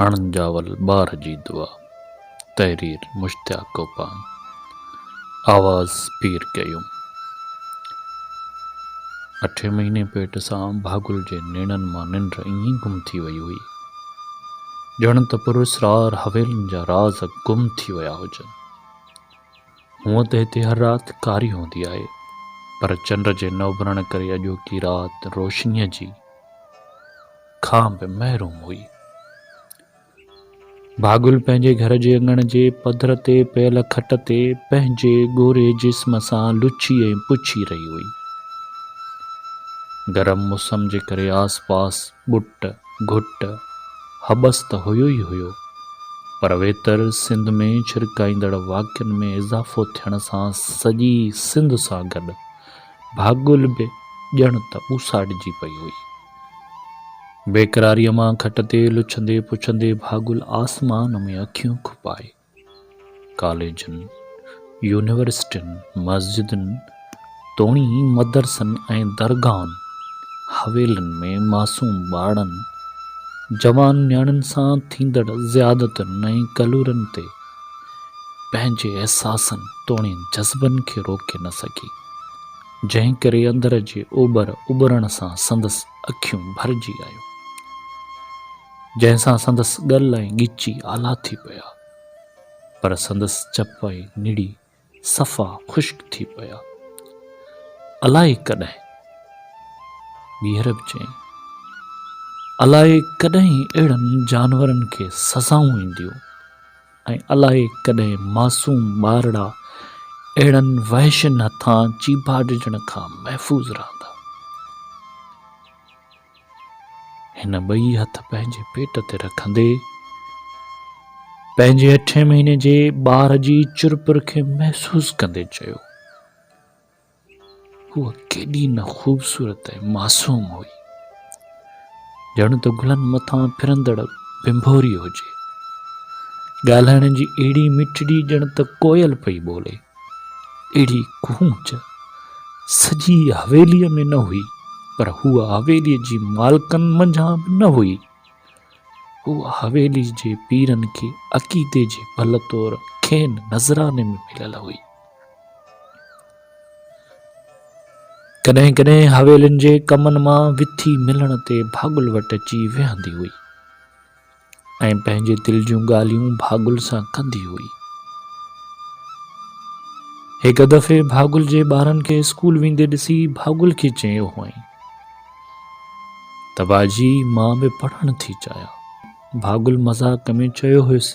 اڻ ڄاول ٻار جي دعا، تحرير مشتياق گوپانگ، آواز پير قيوم. اٺين مهيني پيٽ سان ڀاڳل جي نيڻن مان ننڊ ائين گم ٿي وئي هئي، ڄڻ ته پراسرار حويلين جا راز گم ٿي ويا هجن. هونء ته هتي هر رات ڪاري هوندي آهي، پر چنڊ جي نه اڀرڻ ڪري اڄوڪي رات روشنيء جي کان به محروم هئي. ڀاڳل پنهنجي گهر جي اڱڻ جي پڌر تي پيل کٽ تي پنهنجي ڳوري جسم سان لڇي ۽ پڇي رهي هئي. گرم موسم جي ڪري آس پاس ٻٽ، گهٽ، هٻس ته هيو ئي هيو، پر ويتر سنڌ ۾ ڇرڪائيندڙ واقعن ۾ اضافو ٿيڻ سان سڄي سنڌ سان گڏ ڀاڳل به ڄڻ ته ٻوساٽجي پئي هئي. بيقراريء مان کٽ تي لڇندي پڇندي ڀاڳل آسمان ۾ اکيون کپائي، ڪاليجن، يونيورسٽين، مسجدن توڻي مدرسن ۽ درگاهن، حويلين ۾ معصوم ٻارڙن، جوان نياڻين سان ٿيندڙ زيادتين ۽ ڪلورن تي پنهنجي احساسن توڻي جذبن کي روڪي نه سگهي، جنهن ڪري اندر جي اوٻر اٻرڻ سان سندس اکيون ڀرجي آيون، جنهن سان سندس ڳل ۽ ڳچي آلا ٿي پيا، پر سندس چپ ۽ نڙي صفا خشڪ ٿي پيا. الائي ڪڏهن؟ ٻيهر به چيائين، الائي ڪڏهن اهڙن جانورن کي سزائون اينديون ۽ الائي ڪڏهن معصوم ٻارڙا اهڙن وحشين هٿان چيڀاٽجڻ کان محفوظ رهندا. هن ٻئي هٿ پنهنجي پيٽ تي رکندي پنهنجي اٺين مهيني جي ٻار جي چرپر کي محسوس ڪندي چيو. هوء ڪيڏي نه خوبصورت ۽ معصوم هئي. ڄڻ ته گلن مٿان ڦرندڙ ڀنڀوري هجي. ڳالهائڻ جي اهڙي مٺڙي ڄڻ ته ڪوئل پئي ٻولي. اهڙي ڪونج سڄي حويليء ۾ نه هئي، پر هوء حويليء جي مالڪن منجهان به نه هئي. هوء حويلي جي پيرن کي عقيدي جي ڀل طور کين نذراني ۾ مليل هئي. ڪڏهن ڪڏهن حويلين جي ڪمن مان وٿي ملڻ تي ڀاڳل وٽ اچي ويهندي هئي ۽ پنهنجي دل جون ڳالهيون ڀاڳل سان ڪندي هئي. هڪ دفعي ڀاڳل جي ٻارن کي اسڪول ويندي ڏسي ڀاڳل کي چيو هئائين ته باجي مان به پڙهڻ ٿي چاهيان. ڀاڳل مذاق ۾ چيو هيس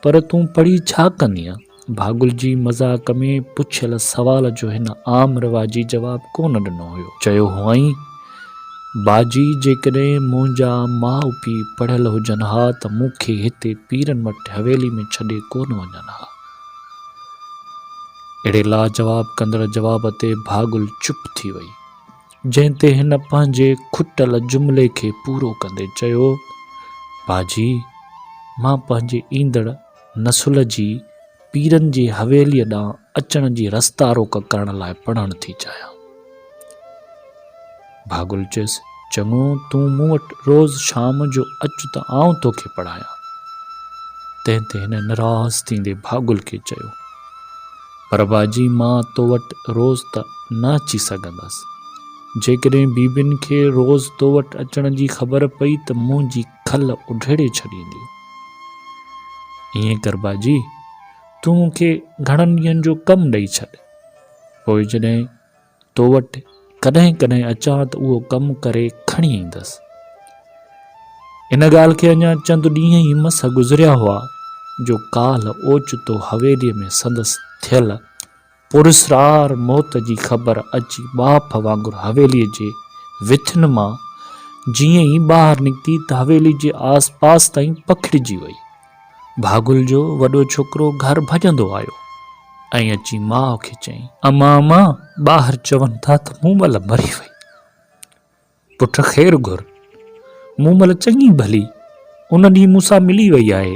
پر تون پڙهي ڇا ڪندينء؟ ڀاڳل جي مذاق ۾ پڇيل سوال جو هن عام رواجي جواب ڪونه ڏنو هيو. چيو هئائين، باجي جيڪڏهن منهنجا ماء پيء پڙهيل هجن ها ته مون کي هتي پيرن وٽ حويلي ۾ ڇڏي ڪونه وڃن ها. اهڙي لاجواب ڪندڙ جواب تي ڀاڳل چپ ٿي وئي. جنهن تي هن پنهنجي کٽل جملي کي پورو ڪندي چيو، باجي، مان پنهنجي ايندڙ نسل جي پيرن جي حويليء ڏانهن اچڻ جي رستا روڪ ڪرڻ لاء پڙهڻ ٿي چاهيان. ڀاڳل چيس، چڱو، تون مون وٽ روز شام جو اچ ته آئون توکي پڙهايان. تنهن تي هن نراس ٿيندي ڀاڳل کي چيو. پر باجي مان تو وٽ روز ته نه اچي سگهندس. جيڪڏهن بيبين کي روز تو وٽ اچڻ جي خبر پئي ته منهنجي کل اڍيڙي ڇڏينديون. ائين ڪر باجي، تون مون کي گهڻن ڏينهن جو ڪم ڏئي ڇڏ. پوء جڏهن تو وٽ ڪڏهن ڪڏهن اچان ته اهو ڪم ڪري کڻي ايندس. ان ڳالهه کي اڃا چند ڏينهن ئي مس گذريا هئا جو ڪالهه اوچتو حويليء ۾ سندس ٿيل پراسرار موت جي خبر اچي ٻاڦ وانگر حويليء جي وٿين مان جيئن ئي ٻاهر نڪتي ته حويلي جي آس پاس تائين پکڙجي وئي. ڀاڳل جو وڏو ڇوڪرو گهر ڀڄندو آيو ۽ اچي ماء کي چيائين، اما اما ٻاهر چون ٿا ته مومل مري وئي. پٽ خير گهر، مومل چڱي ڀلي ان ڏينهن مون سان ملي وئي آهي.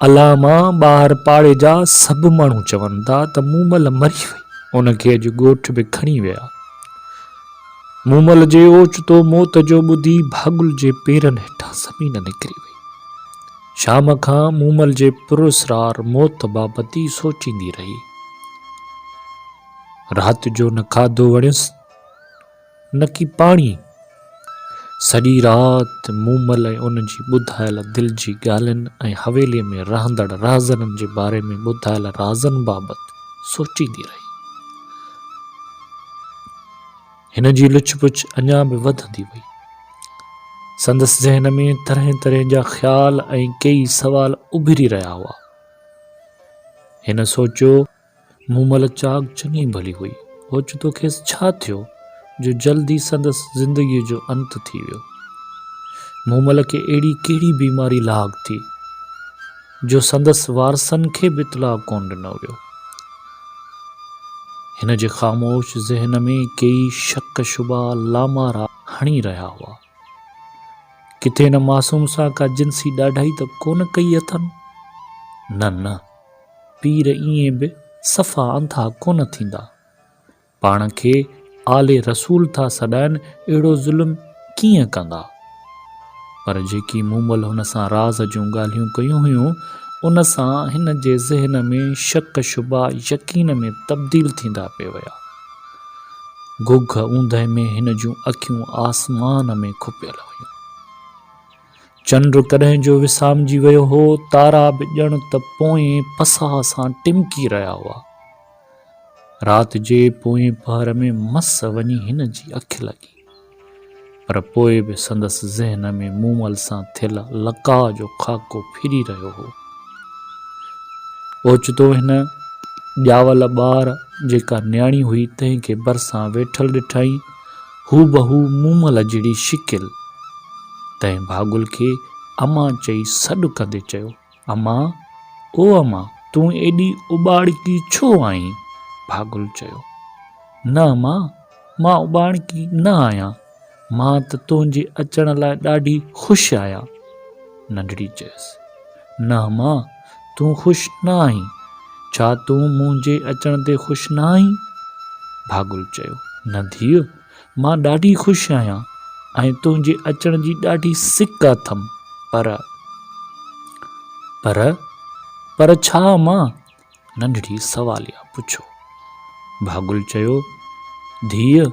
الا اما ٻاهر پاڙي جا سڀ ماڻهو چون ٿا ته مومل مري وئي. ان کي اڄ ڳوٺ به کڻي ويا. مومل جي اوچتو موت جو ٻڌي ڀاڳل جي پيرن هيٺان زمين نڪري وئي. شام کان مومل جي پراسرار موت بابت ئي سوچيندي رهي. رات جو نه کاڌو وڻيس نه ڪي پاڻي. سڄي رات مومل ۽ ان جي ٻڌايل دل جي ڳالهين ۽ حويليء ۾ رهندڙ رهزنن جي باري ۾ ٻڌايل رازن بابت سوچيندي رهي. هن جي لڇ پڇ اڃا به وڌندي وئي. سندس ذهن ۾ طرحين طرحين جا خيال ۽ ڪيئي سوال اڀري رهيا هئا. هن سوچيو، مومل چاق چڱي ڀلي هئي، اوچتو کيس ڇا ٿيو جو جلد ئي سندس زندگيء جو انت ٿي ويو. مومل کي اهڙي ڪهڙي بيماري لاحق ٿي، جو سندس وارثن کي به اطلاع ڪونه ڏنو ويو. هن جي خاموش ذهن ۾ ڪيئي شڪ شبها لامارا هڻي رهيا هئا. ڪٿي هن معصوم سان ڪا جنسي ڏاڍائي ته ڪونه ڪئي اٿن؟ نه نه، پير ائين به صفا انڌا ڪونه ٿيندا. پاڻ کي آل رسول ٿا سڏائن اهڙو ظلم ڪيئن ڪندا؟ پر جيڪي مومل هن سان راز جون ڳالهيون ڪيون هيون ان سان هن جي ذهن ۾ شڪ شبها يقين ۾ تبديل ٿيندا پئي ويا. گهگهه اوندهه ۾ هن جون اکيون آسمان ۾ کپيل هيون. چنڊ ڪڏهن جو وسامجي ويو هو، تارا به ڄڻ ته پوئين پساهه سان ٽمڪي رهيا هئا. رات جي پوئين پهر ۾ مس وڃي هن جي اک لڳي، پر پوء به سندس ذهن ۾ مومل سان ٿيل لقاء جو خاڪو ڦري رهيو هو. اوچتو هن ڄاول ٻار، جيڪا نياڻي هئي، تنهن کي ڀرسان ويٺل ڏٺائين، هوبهو مومل جهڙي شڪل. تنهن ڀاڳل کي امان چئي سڏ ڪندي چيو. امان، او امان، تون ايڏي اٻاڻڪي ڇو آهين؟ ڀاڳل چيو. نه امان، مان اٻاڻڪي نه آهيان، مان ته تنهنجي اچڻ لاء ڏاڍي خوش آهيان. ننڍڙي چيس. نه امان، تون خوش نه آهين، ڇا تون منهنجي اچڻ تي خوش نه آهين؟ ڀاڳل چيو. نه ڌيء، مان ڏاڍي خوش آهيان ۽ تنهنجي اچڻ جي ڏاڍي سڪ اٿم، پر. پر؟ پر ڇا امان؟ ننڍڙي سواليا پڇيو. ڀاڳل چيو، ڌيء،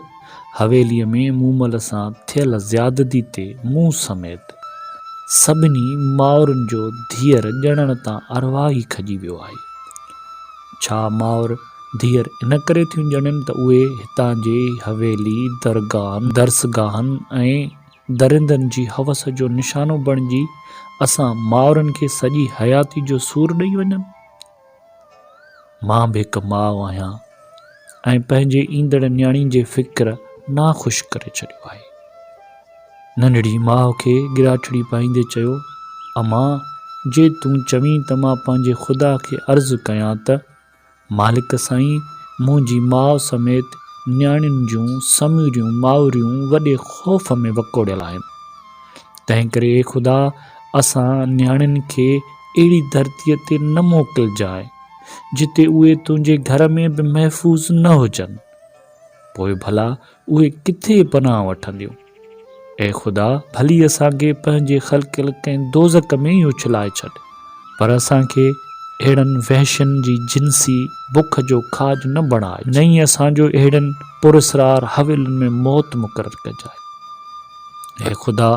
حويليء ۾ مومل سان ٿيل زيادتي تي مون سميت سڀني مائرن جو ڌيئر ڄڻڻ تان ارواح ئي کڄي ويو آهي. ڇا مائر ڌيئر ان ڪري ٿيون ڄڻين ته اهي هتان جي حويلي، درگاهن، درسگاهن ۽ درندن جي هوس جو نشانو بڻجي اسان مائرن کي سڄي حياتي جو سور ڏئي وڃن؟ مان به هڪ ماء آهيان ۽ پنهنجي ايندڙ نياڻي جي فڪر ناخوش ڪري ڇڏيو آهي. ننڍڙي ماء کي ڳراٺڙي پائيندي چيو، امان، جي تون چوين ته مان پنهنجي خدا کي عرض ڪيان ته مالڪ سائين منهنجي ماء سميت نياڻين جون سموريون مائريون وڏي خوف ۾ وڪوڙيل آهن. تنهنڪري اي خدا اسان نياڻين کي اهڙي ڌرتيء تي نه موڪلجانء، جتي اهي تنهنجي گهر ۾ به محفوظ نه هجن. پوء ڀلا اهي ڪٿي پناهه وٺنديون؟ اي خدا! ڀلي اسان کي پنهنجي خلقيل ڪنهن دوزخ ۾ ئي اڇلائي ڇڏ، پر اسان کي اهڙن وحشين جي جنسي بک جو کاڄ نه بڻاء، نه ئي اسان جو اهڙين پراسرار حويلين ۾ موت مقرر ڪجانء. اي خدا!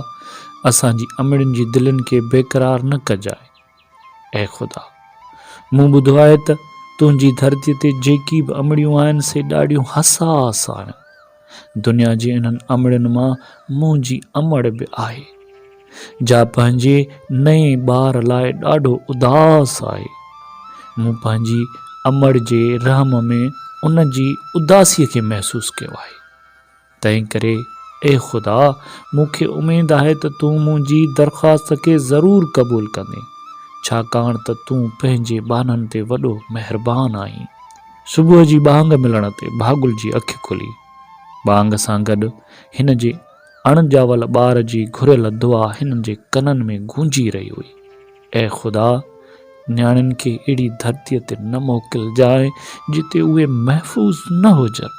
اسان جي امڙين جي دلين کي بيقرار نه ڪجانء. اي خدا! مون ٻڌو آهي ته تنهنجي ڌرتيء تي جيڪي به امڙيون آهن، سي ڏاڍيون حساس آهن. دنيا جي انهن امڙين مان منهنجي امڙ به آهي، جا پنهنجي نئين ٻار لاء ڏاڍو اداس آهي. مون پنهنجي امڙ جي رحم ۾ ان جي اداسيء کي محسوس ڪيو آهي. تنهنڪري اي خدا! مون کي اميد آهي ته تون منهنجي درخواست کي ضرور قبول ڪندين، ڇاڪاڻ ته تون پنهنجي ٻانهن تي وڏو مهربان آهين. صبح جي ٻانگ ملڻ تي ڀاڳل جي اک کلي. ٻانگ سان گڏ هن جي اڻ ڄاول ٻار جي گهريل دعا هن جي ڪنن ۾ گونجي رهي هئي. اي خدا! نياڻين کي اهڙي ڌرتيء تي نه موڪلجانء، جتي اهي محفوظ نه هجن.